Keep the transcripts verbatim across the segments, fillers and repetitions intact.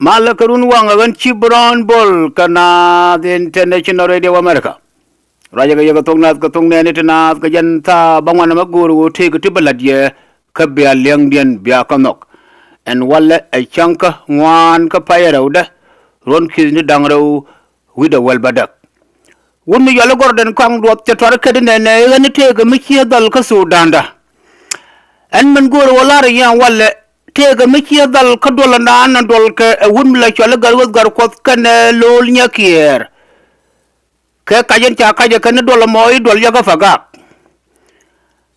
Malä kɛ run waŋ ɛ ɣän ci Brown Bol kä Naath International Radio America. Ruacä kɛ yɛ kɛ thok Naath kɛ thok nɛɛni ti Naath kɛ jɛn thaa bäŋuan ɛmɛ go̱o̱r ɣöö tëëkɛ ti bä la̱t yɛ kä bia liɛŋdiɛn bia kä nhɔk. Ɛn walɛ ɛ cäŋ kä ŋuan kä payɛ rɛwdɛ ruɔ̱n ki̱thni da̱ŋ rɛw wi̱cdɛ wäl bädäk. Wut mi yɔl i̱ gɔrdɛn kɔaŋ duɔth cɛ tuar i̱ ket inɛnɛ i̱ ɣän i̱ tëëkɛ mi cië dhɔl kä Thudanda. Ɛn min go̱o̱rɛ wä la̱r i̱ yɛn walɛ tëëkɛ mi cië dhɔl kä duɔl inaan in duɔlkɛ ɛ wut mi la cɔl i̱ Gatweth Gatkuɔth kɛnɛ Lo̱o̱l Nyakiɛɛr. Kɛ kac in ca kac ɛ kɛn i̱ duɔl ɛmɔ i̱ duɔl yɛ kä Pagak.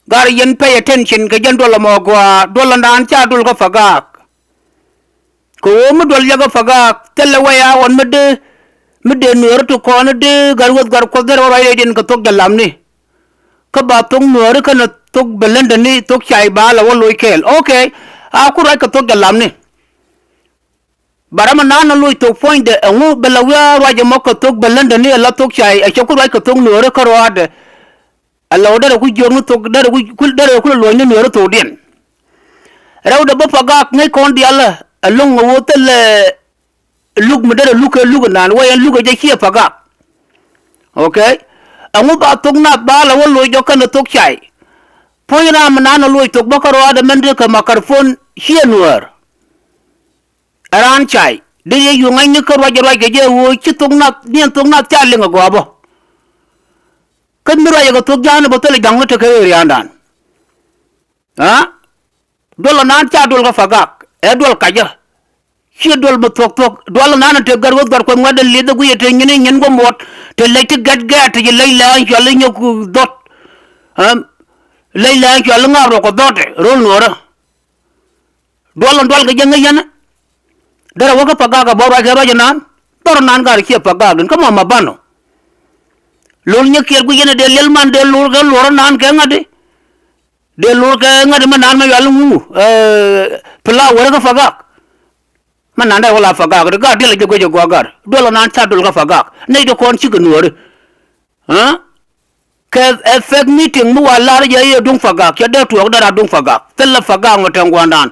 Gar yɛn pay attention kɛ jɛn duɔl ɛmɔ gɔaa duɔl inaan ca dul kä Pagak. Kɛ ɣöö mi duɔl yɛ kä Pagak thilɛ wɛy a ɣɔn mi dee mi dee nueeri ti kɔn i̱ dee Gatweth Gatkuɔth derɛ wä ruac rɛydiɛn kɛ thok jɛ lamni. Kä ba thok nueeri kɛnɛ thok bɛ ländäni thok cay ba lɛ wä loc kɛɛl. Okay. A ku ruac kɛ thok jɛ lamni. Ba ram mi naan ɛ loc thok puɔ̱nydɛ ɛŋu bɛ lɛ wiaa ruac ɛmɔ kɛ thok bɛ ländäni ɛ la thok cay ɛ cɛ ku ruac kɛ thok nueeri kä ruaadɛ. Ɛ lɛ wä derɛ ku jiök ni thok derɛ ku derɛ ku lɛ luɔ̱c ni nueeri thokdiɛn. Rɛwdɛ bä Pagak ŋäc kɔn diaalä ɛlɔ̱ŋ ɛ wä thilɛ luk mi derɛ luk kɛ luk inan wä yɛn luk ɛ jɛ ciɛ Pagak. Okay. Ɛŋu ba thok nath ba lɛ wä loc jɔk kɛn ɛ thok cay. Puɔ̱ny ram mi naan ɛ loc thok bä kä ruaadɛ mɛn ti kɛ makarpon ciɛ nuäär. Ɛ raan cay dee yɛ yuŋ ŋa̱cni kä ruac ruac kɛ jɛ ɣöö ci thok nath niɛn thok nath ca liŋ ɛ gɔaa bä. Kä mi ruac ɛ kɛ thok ja̱a̱n bä thilɛ ja̱ŋ ni tekɛ ɣöö ria̱a̱ndan. Aa duɔl ɛ naan ca duɔl kä Pagak ɛ duɔl kacä. Ciɛ duɔl mi thuɔ̱k thuɔ̱k duɔl ɛ naan ɛ te Gatweth Gatkuɔth ŋuɛ̈tdɛ lieth ɛ guiyɛ te nyin i̱ nyin guɔ muɔt te lɛc ti gɛt gɛɛt te ci lɛc lɛ̈ɛ̈ny cual i̱ nyök dhɔt. Lɛc lɛ̈ɛ̈ny cual i̱ ŋa̱a̱p rɔ kɛ dhɔt ro̱l nuɔ̱ɔ̱rä. Duɔl in dual kɛ jɛ ŋäc yɛn. Derɛ wä kä Pagak a bä ruac kɛ ruac inan. Dhɔr inan gar ciɛ Pagak in kä mɔ ma banɔ. Lul nyɛ kiɛt guic yɛn a dee liɛl man dee lur kɛ luɔr inan kɛ ŋa̱t di. Dee lur kɛ ŋa̱t di ma nan ma yual iŋu. Pla wärä kä Pagak. Ma nan dee wä la Pagak di gar diɛl a jɛ guic a gua gar duɔl inan ca duɔl kä Pagak nɛy di kɔn cikɛ nuɔri. Kɛ ɛ fake meeting mi wa lar jɛ i̱ duŋ Pagak cɛ dee tuɔɔk dee rat duŋ Pagak thilɛ Pagak ŋɔ tɛŋ gua̱ndan.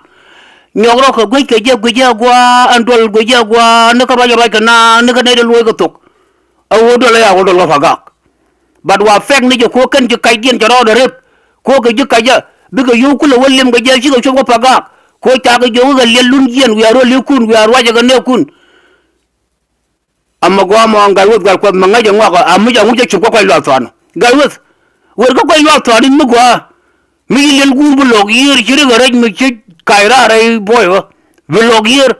Nyɔk rɔ kɛ guic kɛ jɛ guic jɛ gua̱a̱ ɛn duɔl guic jɛ gua̱a̱ ni kä ruac ruac kɛ naaŋ ni kä nɛy dee luɔc kɛ thok. A ɣöö duɔl ɛ ya ɣöö duɔl kä Pagak. But wa fake ni jɛ ko̱ kɛn ji̱ kacdiɛn cɛ rɔɔdɛ rep ko̱ kɛ ji̱ kacä bikɛ yio̱w kulɛ wä lim kɛ jɛ cikɛ cop kä Pagak. Ko̱ cakɛ jiök kɛ liɛl lun jiɛn wiaa ruɔl li̱kun wiaa ruacɛ kɛ nɛɛkun. Amɛ gɔaa mɔ Gatweth Gatkuɔth mɛ ŋäcɛ ŋɔakɔ amuc aŋuc ɛ cup kä kuac luaak thɔaani Gatweth. Wer kä kuac luaak thɔaani mi gɔaa. Mi ci liɛl guur bi lɔk yiër ci rik ɛ rɛc mi ci kac raar rɛy buɔy ɣä bi lɔk yiër.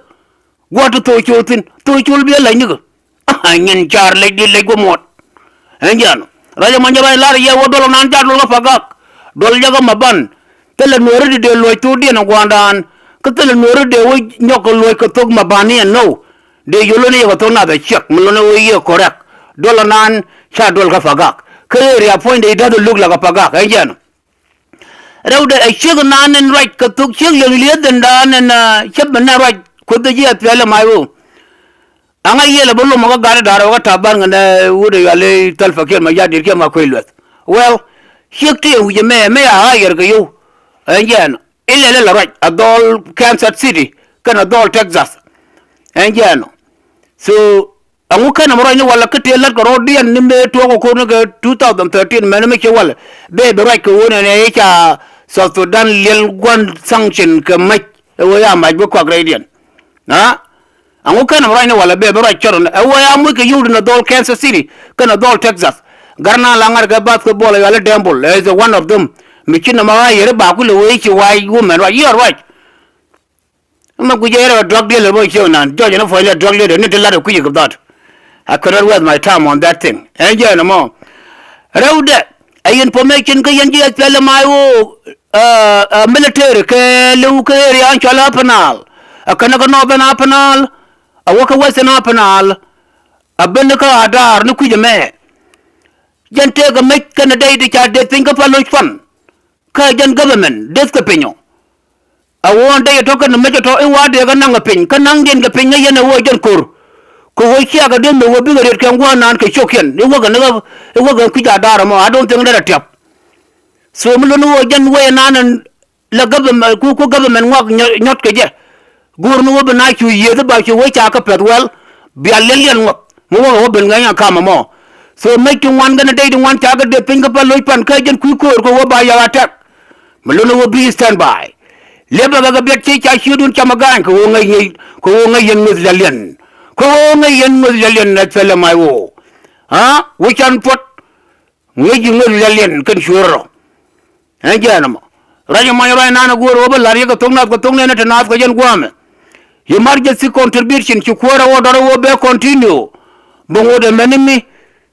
Gua̱t ti thok col thi̱n thok col bi ɛ lac nikɛ. Nyin car lɛc di lɛc guɔ muɔt. Ɛn jɛn ruac ɛmɔ nyɛ ruac lar yɛ wä duɔl ɛ naan ca duɔl kä Pagak. Duɔl jɛ kä ma ban. Thilɛ nuɔ̱ɔ̱ri di dee luɔ̱c thokdiɛn ɛ gua̱a̱ndan. Kä thilɛ nuɔ̱ɔ̱ri dee wä nyɔk kɛ luɔ̱c kɛ thok ma ban ni ɛn nɔw. Dee yol ni yɛ kɛ thok nath ɛ ciɛk mi lon ɛ wee yiëë kɔrɛk. Duɔl ɛ naan ca duɔl kä Pagak kä area puɔ̱nydɛ i̱ da̱th ɛ luk la kɛ Pagak ɛn jɛn. Rɛwdɛ ɛ ciek naan ɛn ruac kɛ thok ciek liɛŋ lieth ɛn daan ɛn cäp ɛn ɛ ruac kuoth ɛ ji̱ ɛ piɛl ɛ mac ɣöö. Aŋa yiël ɛ bä lomɔ kä gat ɛ da̱r ɛ wä kä ta̱p bar ŋän ɛ wut ɛ yual i̱ Thalpa Kiir ma ya̱r di̱t kiɛ ma kuec luɛth. Well, ciek ti ɛ wi̱c ɛmɛ ɛmɛ a ɣa̱c yɛr kɛ yio̱w. Ɛn jɛn. Ilɛl ilɛ ruac a dhɔl Kansas City kɛn a dhɔl Texas. Ɛn jɛn ɔ. So ɛŋu kɛn ɛmɛ ruac ni walɛ kä tëë la̱t kɛ rɔɔdiɛn ni mëë tuɔɔk ɛ ko̱r ni kɛ two thousand thirteen mɛn mi ci walɛ bee bi ruac kɛ ɣöö nɛnɛ i̱ ca South Sudan liɛl gua̱n sanction kɛ mac ɛ ɣöö ya mac bi kuak rɛydiɛn. Aa ɛŋu kɛn ɛmɛ ruac ni walɛ bee bi ruac cɔt ɛ ɣöö ya muc kɛ yio̱w din a dhɔl Kansas City kɛn a dhɔl Texas. Gat na la ŋa̱t kɛ basketball ɛ yuali Denver is one of them. Mi ci nɔmɔ ɣa̱ yɛri ba kulɛ wee ci wac wumɛn ruac yiɛn ruac. Mɛ guic jɛ rɛ drug dealer bä ciek nan jɔc ni puɔ̱ny lɛ drug dealer ni ti lat ɛ kui̱c kɛ dhɔt. I cannot waste my time on that thing. Ɛn jɛ ni mɔ rɛwdɛ ɛ information kä yɛn ji̱ S P L M I O military kɛ liw kä area an cɔl Upper Nile. Ɛ kɛn kä northern Upper Nile. Ɛ wä kä western Upper Nile. Ɛ ben kä Adar ni kui̱c ɛmɛ. Jɛn tëëk ɛ mec kɛn ɛ dɛy ti ca det piny kä Paloc pan. Kä jɛn government deth kɛ piny ɔ. A ɣöö dee yɛ tɔ̱ kɛn mec ɛ tɔ̱ i̱ wa̱a̱ dee kɛ naŋ kɛ piny kä naŋdiɛn kɛ piny ŋäc yɛn ɛ ɣöö jɛn ko̱r. Kɛ ɣöö ciakɛ dee mi ɣöö bikɛ riet kɛ ŋuäär naan kɛ cio̱kiɛn i̱ wäkɛ ni ɣä i̱ wäkɛ kui̱c a da̱a̱r ɛmɔ a don't think derɛ tiap. So mi luni ɣöö jɛn wee naan ɛn lɛ government ku ku government ŋuak nyɔt kɛ jɛ. Go̱o̱r ni wä bi na cu yiëëth ba cu wä ca kä pɛth wɛl. Bia liɛl liɛn ŋuɔth mi wä kɛ wä ben ŋäc a kamɛ mɔ. So mec ti ŋuan kɛnɛ dec ti ŋuan ca kɛ dee piny kä pal loc pan kä jɛn kui̱ ko̱o̱r kɛ wä ba yak a tɛk. Mi luni wä bi stand by. Liepɛ kɛ kɛ biɛt ci ca ciötdun cam a ga̱a̱ny kɛ wä ŋäc ŋäc kɛ wä ŋäc yɛn ŋueth liɛl liɛn. Kɛ wä ŋäc yɛn ŋueth liɛl liɛn ɛ thilɛ mac wä. Aa wä can puɔt. Ŋäc ji̱ ŋäc lialiɛn kɛn cueer rɔ. Ɛn jɛɛn ɛmɔ ruac ɛmɔ ruac naan ɛ guöör ɣöö bä la̱r yɛ kɛ thok nath kɛ thok nɛn ɛ te naath kɛ jɛn gua̱a̱mɛ. Emergency contribution ci kuäärä wä dɔ̱r ɛ wä bɛ continue. Bä ŋot ɛmɛni mi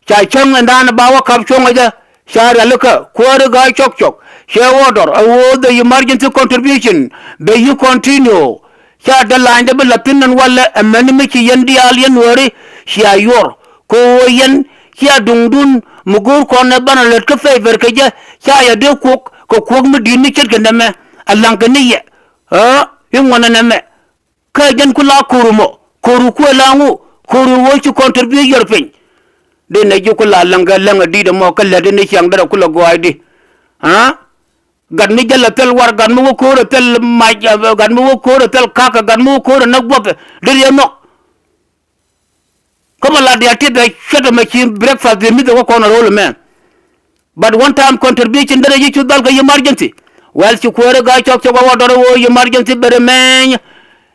ca cäŋ ɛn daanɛ ba wä kap cuɔ̱ŋ ɛ jɛ. Ca rialikä kuäärä ga̱a̱c cɔk cɔk cɛ wä dɔ̱r ɛ wä the emergency contribution bɛ yi continue. Ca dee lanydɛ bi la̱th thi̱n ɛn walɛ ɛmɛni mi ci yɛn diaal yɛn nuääri. Cia yuɔr kɛ ɣöö yɛn cia duŋdun mi go̱o̱r kɔn ɛ banɛ lät kä favor kɛ jɛ. Ca yɛ dee kuɔk kɛ kuɔk mi di̱i̱t mi ce̱tkɛ nɛmɛ. Ɛ la̱ŋkɛ ni yɛ ɣä i̱ ŋuɔ̱nɛ nɛmɛ. Kä jɛn ku la ko̱ru mɔ ko̱ru kuëë la ŋu ko̱ru ɣöö ci contribute yɔr piny. Dee nɛ ji̱ ku la läŋkɛ läŋ ɛ di̱i̱t ɛmɔ kä lät in i̱ ciaŋ derɛ ku la gɔaacdi. Aa Gat mi jäl ɛ thil war, gat mi wä ko̱o̱r ɛ thil mac, gat mi wä ko̱o̱r ɛ thil kakä, gat mi wä ko̱o̱r ɛ näk buɔth. Deri ɛ nhɔk. Kä mi la diaal ti bɛ cuɛt ɛmɛ ci breakfast dee mi̱th ɛ wä kɔn ɛ ro̱l ɛmɛ. But one time contribution derɛ ji̱ cu dhɔl kɛ emergency. Well ci kuäärä ga̱a̱c cɔk cɔk ɛ wä dɔr ɛ wä emergency bɛ remain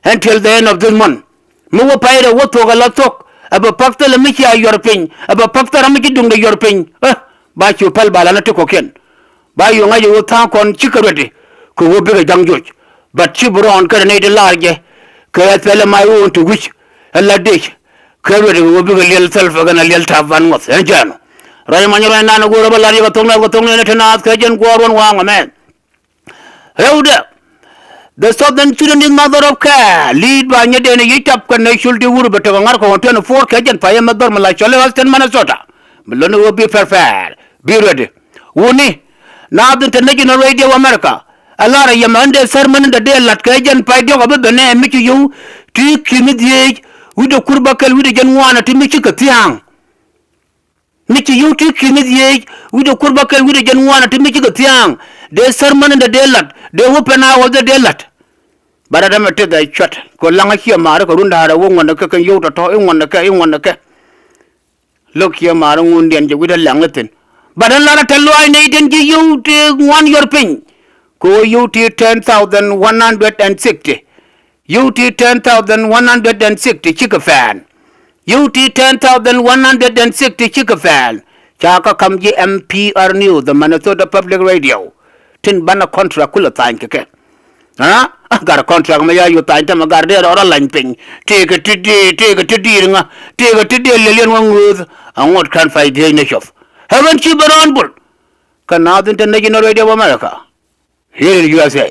until the end of this month. Mi wä pay rɛ wä thuɔ̱k ɛ la thuɔ̱k ɛ bɛ pa̱k thilɛ mi cia yuɔr piny ɛ bɛ pa̱k thilɛ mi ci duŋdɛ yuɔr piny. Ɛ ba cu päl ba la ni ti kɔ̱kiɛn. Ba yio̱ŋ a jɛ wä tha̱a̱ŋ kɔn cikɛ ruɛti kɛ wä bikɛ ja̱ŋ joc. But ci bi rɔɔn kɛnɛ nɛy ti laar jɛ kɛ ɛ thilɛ may wä wä ti wi̱c ɛ la dec. Kɛ ruɛti kɛ wä bikɛ liɛl thil fɛ kɛn a liɛl ta̱a̱ van ŋuɔth ɛn jɛɛn ɔ. Ruac many ruac nan ɛ go̱o̱r ɛ bä la̱r yɛ kɛ thoŋ nɛn kɛ thoŋ nɛn ɛ ti naath kɛ jɛn guɔ̱ɔ̱r wän wa̱a̱ŋ ɛmɛn. Rɛwdɛ. The Southern Sudanese Mother of Care lead ba nyɛ dee ni yic tap kɛn ni cul di wur bɛ tekɛ ŋa̱r kɔn twenty four kɛ jɛn payɛ mɛ dhɔr mi la cɔl i̱ Austin, Minnesota. Mi lon i̱ ɣöö bi pɛr pɛr bi ready. Wuni Naath International Radio America. Ɛ lar ɛ yɛmɛ ɣän dee thär män in dee dee la̱t kɛ jɛn pay diɔ̱k ɛ bi ben nɛ mi ci yio̱w ti ki̱ni dhieec wi̱cdɛ kur bäkɛl wi̱cdɛ jɛn ŋuan ɛ ti mi cikɛ thia̱a̱ŋ. Mi ci yio̱w ti ki̱ni dhieec wi̱cdɛ kur bäkɛl wi̱cdɛ jɛn ŋuan ɛ ti mi cikɛ thia̱a̱ŋ. Dee thär män in dee dee la̱t dee wä pɛn a ɣɔth dee dee la̱t. Bä rɛt ɛmɛ tëth ɛ cuɛt kɛ laŋä ciɛ ma̱a̱ri kɛ run da̱a̱r ɛ wä ŋuɔ̱ndɛ kɛ kɛn yio̱w tɔ̱tɔ̱ i̱ ŋuɔ̱ndɛ kɛ i̱ ŋuɔ̱ndɛ kɛ. Lo̱k ciɛ ma̱a̱ri ŋundiɛn jɛ wi̱cdɛ laŋä thi̱n. Bä rɛt la̱rä te luaac nɛy tin ji̱ yio̱w ti ŋuan yɔr piny. Kɛ ɣöö yio̱w ti ten thousand one hundred and sixty. Yio̱w ti ten thousand one hundred and sixty cikɛ fɛɛn. Yio̱w ti ten thousand one hundred and sixty cikɛ fɛɛn. Ca kä ka̱m ji̱ M P R News, the Minnesota Public Radio. Tin banɛ contract kulɛ tha̱a̱ny kɛ kɛ. Aa gar contract mɛ ya yu tha̱a̱ny tämɛ gar dee rɔɔdä lany piny. Tëëkɛ ti dee tëëkɛ ti di̱i̱r ŋa tëëkɛ ti dee liɛliɛn wä ŋööth. Aŋot ka̱n pay dhiec ni cop. Ɛ ɣän ci bɛ rɔɔn bul. Kä Naath International Radio of America. Here in U S A.